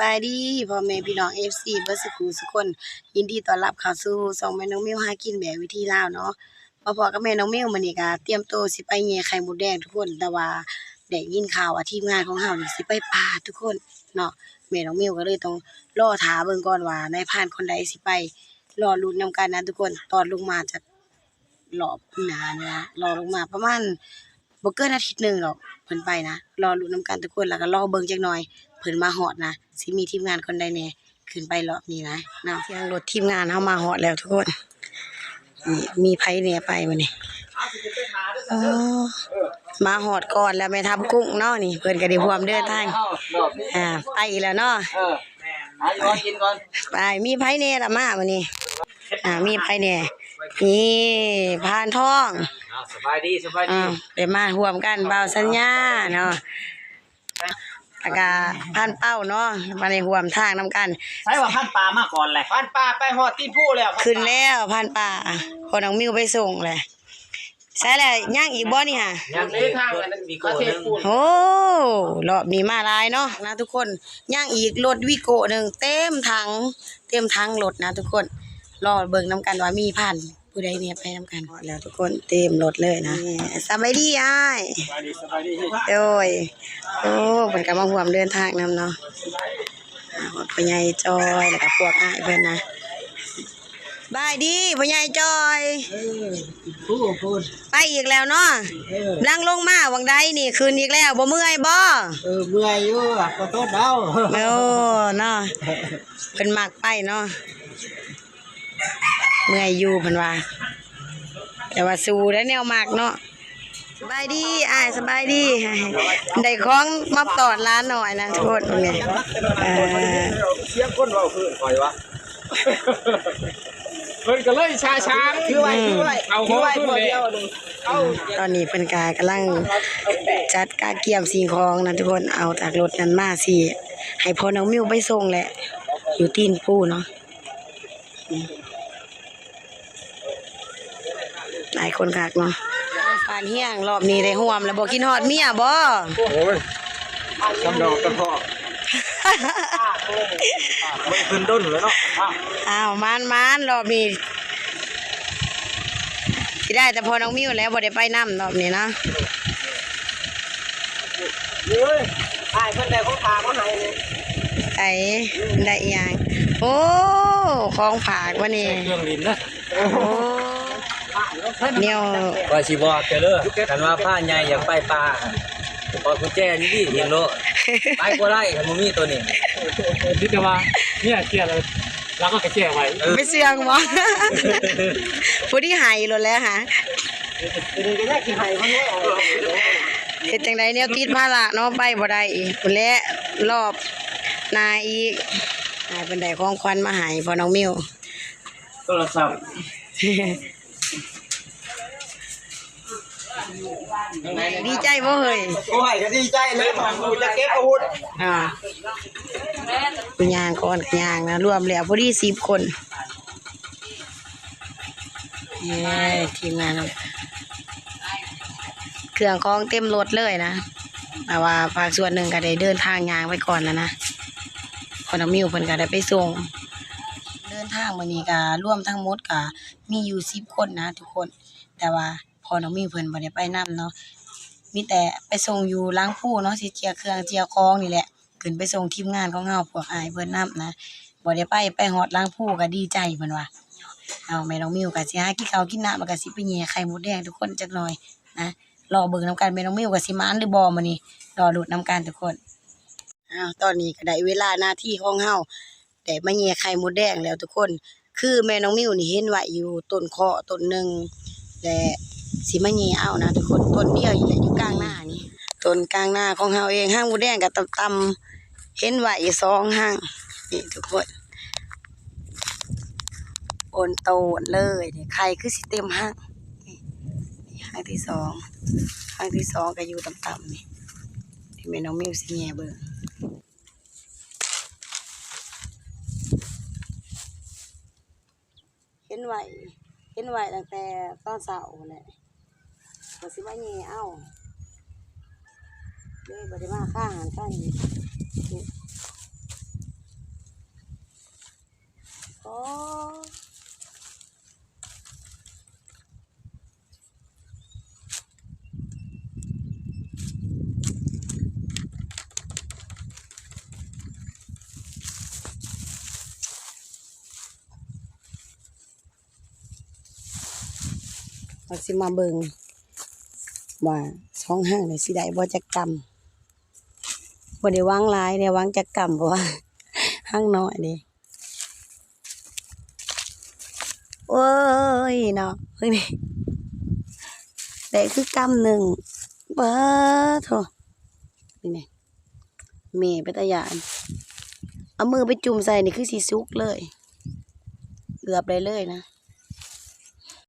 ບາຍດີພໍ່ແມ່ພີ່ນ້ອງເອັຟຊີເບິດສູ່ຜູ້ສູ່ຄົນ, ຍິນດີຕ້ອນຮັບເຂົ້າສູ່ຊ່ອງແມ່ນ້ອງມິວຫາກິນແບບວິຖີລາວເນາະ. ມາພໍ້ກັບແມ່ນ້ອງມິວມື້ນີ້ກະຕຽມໂຕຊິໄປແຍ່ໄຂ່ມົດແດງທຸກຄົນ, ແຕ່ວ່າໄດ້ຍິນຂ່າວວ່າທີມງານຂອງເຮົານີ້ຊິໄປປ່າທຸກຄົນເນາະ. ແມ່ນ້ອງມິວກໍເລີຍຕ້ອງລໍຖ້າເບິ່ງກ່ອນວ່ານາຍພານຄົນໃດຊິໄປ, ລໍລຸ້ນນຳກັນນະທຸກຄົນ. ຕອນລົງມາຈາກ ລອບໜ້ານີ້ນະ ລໍລົງມາປະມານບໍ່ເກີນອາທິດໜຶ່ງດອກ ເພິ່ນໄປນະ. ລໍລຸ້ນນຳກັນທຸກຄົນ ແລ້ວກໍລໍເບິ່ງຈັກໜ່ອຍ ເພິ່ນມາຮອດນະ ຊິມີທີມງານຄົນໃດແດ່ຂຶ້ນໄປລອບນີ້ນະເນາະ. ສຽງລົດທີມງານເຮົາມາຮອດແລ້ວທຸກຄົນ. ນີ້ມີໃຜແດ່ໄປມື້ນີ້? ອໍ ມາຮອດກ່ອນແລ້ວແມ່ທັບກຸ້ງເນາະ. ນີ້ເພິ່ນກໍໄດ້ຮ່ວມເດີນທາງ ອ່າ ໄປອີກແລ້ວເນາະ. ເອີ ໄປ ມີໃຜແດ່ລະມາມື້ນີ້? ອ່າ ມີໃຜແດ່? ນີ້ ພານທອງ. ອ້າວ ສະບາຍດີ ສະບາຍດີ. ອ້າວ ໄດ້ມາຮ່ວມກັນ ບ່າວສັນຍາເນາະ ແລ້ວກະພານເປົ້າເນາະ ມາໄດ້ຮ່ວມທາງນຳກັນ. ໃສວ່າພານປ່າມາກ່ອນແຫຼະ? ພານປ່າໄປຮອດຕີນພູແລ້ວ. ຂຶ້ນແລ້ວພານປ່າ ພໍ່ນ້ອງມິວໄປສົ່ງແຫຼະ. ໃສແຫຼະ ຍັງອີກບໍ່ນີ້ຫາ? ຍັງອີກ ມີໂກໜຶ່ງ. ໂອ້ ລອບນີ້ມາຫຼາຍເນາະນະທຸກຄົນ. ຍັງອີກ ລົດວີໂກ້ໜຶ່ງ ເຕັມຖັງ ເຕັມຖັງລົດນະທຸກຄົນ. ລໍເບິ່ງນຳກັນວ່າມີພານຜູ້ໃດແດ່ໄປນຳກັນ. ຮອດແລ້ວທຸກຄົນ ເຕັມລົດເລີຍນະ. ນີ້ ສະບາຍດີອ້າຍ. ສະບາຍດີ ສະບາຍດີ. ໂດຍ. ໂອ້ ເພິ່ນກໍມາຮ່ວມເດີນທາງນຳເນາະ. ອ່າ ຮອດພໍ່ໃຫຍ່ຈອຍ ແລ້ວກໍພວກອ້າຍເພິ່ນນະ. ສະບາຍດີພໍ່ໃຫຍ່ຈອຍ. ເອີ ຜູ້ ຜູ້ ໄປອີກແລ້ວເນາະ. ເອີ ຫຼັງລົງມາຫວ່າງໃດນີ້ ຂຶ້ນອີກແລ້ວ ບໍ່ເມື່ອຍບໍ່? ເອີ ເມື່ອຍຢູ່ ຂໍໂທດເອົາ. ໂອ້ ເນາະ ເພິ່ນມັກໄປເນາະ. ເມື່ອຍຢູ່ເພິ່ນວ່າ ແຕ່ວ່າສູ້ໄດ້ແນວມັກເນາະ. ສະບາຍດີອ້າຍ ສະບາຍດີ. ໄດ້ຂອງມາຕ້ອນຫຼານນ້ອຍນະທຸກຄົນ. ເອີ ສຽງຄົນເວົ້າພື້ນຂ້ອຍວ່າ ເພິ່ນກໍເລີຍຊາຊາງ ຖືໄວ້ ຖືໄວ້ ເອົາ ຖືໄວ້ ພໍດຽວໜຶ່ງ. ເອົາ ຕອນນີ້ເພິ່ນກໍກຳລັງຈັດກະກຽມສິ່ງຂອງນະທຸກຄົນ. ເອົາຈາກລົດນັ້ນມາ ຊິໃຫ້ພໍ່ນ້ອງມິວໄປສົ່ງແຫຼະ ຢູ່ຕີນພູເນາະ. ຫຼາຍຄົນຄັກເນາະ. ປານຮຽງ ລອບນີ້ໄດ້ຮ່ວມແລ້ວບໍ່? ຄິດຮອດເມຍບໍ່? ໂອ້ຍ ສຳດອກກັນພໍ້ ບໍ່ໄດ້ຂຶ້ນດົນແລ້ວເນາະ. ອ້າວ ໝານໆ ລອບນີ້ ຊິໄດ້ແຕ່ພໍ່ນ້ອງມິວແຫຼະ ບໍ່ໄດ້ໄປນຳລອບນີ້ເນາະ. ເອີຍ ອ້າຍເພິ່ນໄດ້ຂອງຝາກມາໃຫ້ນີ້. ໃສ ໄດ້ອີ່ຫຍັງ? ໂອ້ ຂອງຝາກວະນີ້. ເຄື່ອງຫຼິ້ນນະ. ໂອ້ ແນວ ຂ້ອຍຊິບອກເຈົ້າເດີ ຄັນວ່າພາໃຫຍ່ຢາກໄປປ່າ ເອົາກຸນແຈຢູ່ນີ້ຖິ້ມໂລດ ໄປບໍ່ໄດ້ ຄັນບໍ່ມີໂຕນີ້. ມີແຕ່ວ່າເມຍເສຍແລ້ວ ລາວກໍເກັບແຈໄວ້. ເອີ ໄປເຊື່ອງບໍ່? ພໍດີໃຫ້ໂລດແຫຼະຫາ. ເຮັດຈັ່ງໃດ ແນວຕິດພາລະເນາະ ໄປບໍ່ໄດ້ອີກພຸ້ນແຫຼະ ລອບໜ້າອີກ. ອ່າ ເພິ່ນໄດ້ຂອງຂວັນມາໃຫ້ພໍ່ນ້ອງມິວ ໂທລະສັບ. ດີໃຈບໍ່ເຮີ້ຍ? ໂອ້ຍ ກໍດີໃຈແລ້ວ ຈະເກັບອາວຸດ. ອ່າ ຍ່າງກ່ອນ ຍ່າງນະ ລວມແລ້ວພໍດີສິບຄົນ. ເອີ ທີມງານ ເຄື່ອງຂອງເຕັມລົດເລີຍນະ ແຕ່ວ່າພາກສ່ວນໜຶ່ງກໍໄດ້ເດີນທາງຍ່າງໄປກ່ອນແລ້ວນະ ພໍ່ນ້ອງມິວເພິ່ນກໍໄດ້ໄປສົ່ງ. ເດີນທາງມື້ນີ້ກໍລວມທັງໝົດກໍມີຢູ່ສິບຄົນນະທຸກຄົນ ແຕ່ວ່າພໍ່ນ້ອງມິວເພິ່ນບໍ່ໄດ້ໄປນຳເນາະ ມີແຕ່ໄປສົ່ງຢູ່ຫຼັງພູເນາະ ຊິເຈຍເຄື່ອງເຈຍຂອງນີ້ແຫຼະ. ຂຶ້ນໄປສົ່ງທີມງານຂອງເຮົາ ພວກອ້າຍເພິ່ນນຳນະ ບໍ່ໄດ້ໄປ ໄປຮອດຫຼັງພູກໍດີໃຈເພິ່ນວ່າ. ເອົາ ແມ່ນ້ອງມິວກໍຊິຫາກິນເຂົ້າກິນນ້ຳ ແລ້ວກໍຊິໄປແຍ່ໄຂ່ມົດແດງທຸກຄົນຈັກໜ່ອຍນະ ລໍເບິ່ງນຳກັນ ແມ່ນ້ອງມິວກໍຊິໝານຫຼືບໍ່ມື້ນີ້ ລໍລຸ້ນນຳກັນທຸກຄົນ. ເອົາ ຕອນນີ້ກໍໄດ້ເວລາໜ້າທີ່ຂອງເຮົາ ໄດ້ມາແຍ່ໄຂ່ມົດແດງແລ້ວທຸກຄົນ. ຄືແມ່ນ້ອງມິວນີ້ເຫັນໄວ້ຢູ່ຕົ້ນເຄາະຕົ້ນໜຶ່ງ ແລະ ຊິມາແຍ່ເອົານະທຸກຄົນ ຕົ້ນດຽວນີ້ແຫຼະ ຢູ່ກາງນານີ້ ຕົ້ນກາງນາຂອງເຮົາເອງ. ຮັງມົດແດງກໍຕ່ຳໆ ເຫັນໄວ້ຢູ່ສອງຮັງນີ້ທຸກຄົນ ໂອນໂຕນເລີຍນີ້ ໄຂ່ຄືຊິເຕັມຮັງນີ້. ຮັງທີສອງ ຮັງທີສອງກໍຢູ່ຕ່ຳໆນີ້ ທີ່ແມ່ນ້ອງມິວຊິແຍ່ເບິ່ງ. ເຫັນໄວ້ ເຫັນໄວ້ຕັ້ງແຕ່ຕອນເຊົ້າພຸ້ນແຫຼະ ວ່າຊິມາແຍ່ເອົາ ເລີຍບໍ່ໄດ້ມາຄາຫັ້ນຄານີ້. ເຮົາຊິມາເບິ່ງວ່າສອງຮັງນີ້ຊິໄດ້ບໍ່ຈັກກຳ. ບໍ່ໄດ້ຫວັງຫຼາຍເດ້ ຫວັງຈັກກຳ ເພາະວ່າຮັງນ້ອຍເດ້. ໂອ້ຍເນາະ ເບິ່ງນີ້ ໄດ້ຄືກຳໜຶ່ງ. ປາໂທ້ ເບິ່ງນີ້ ແມ່ເປັນຕາຢ້ານ. ເອົາມືໄປຈຸ່ມໃສ່ນີ້ຄືຊິສຸກເລີຍ ເກືອບໄດ້ເລີຍນະ.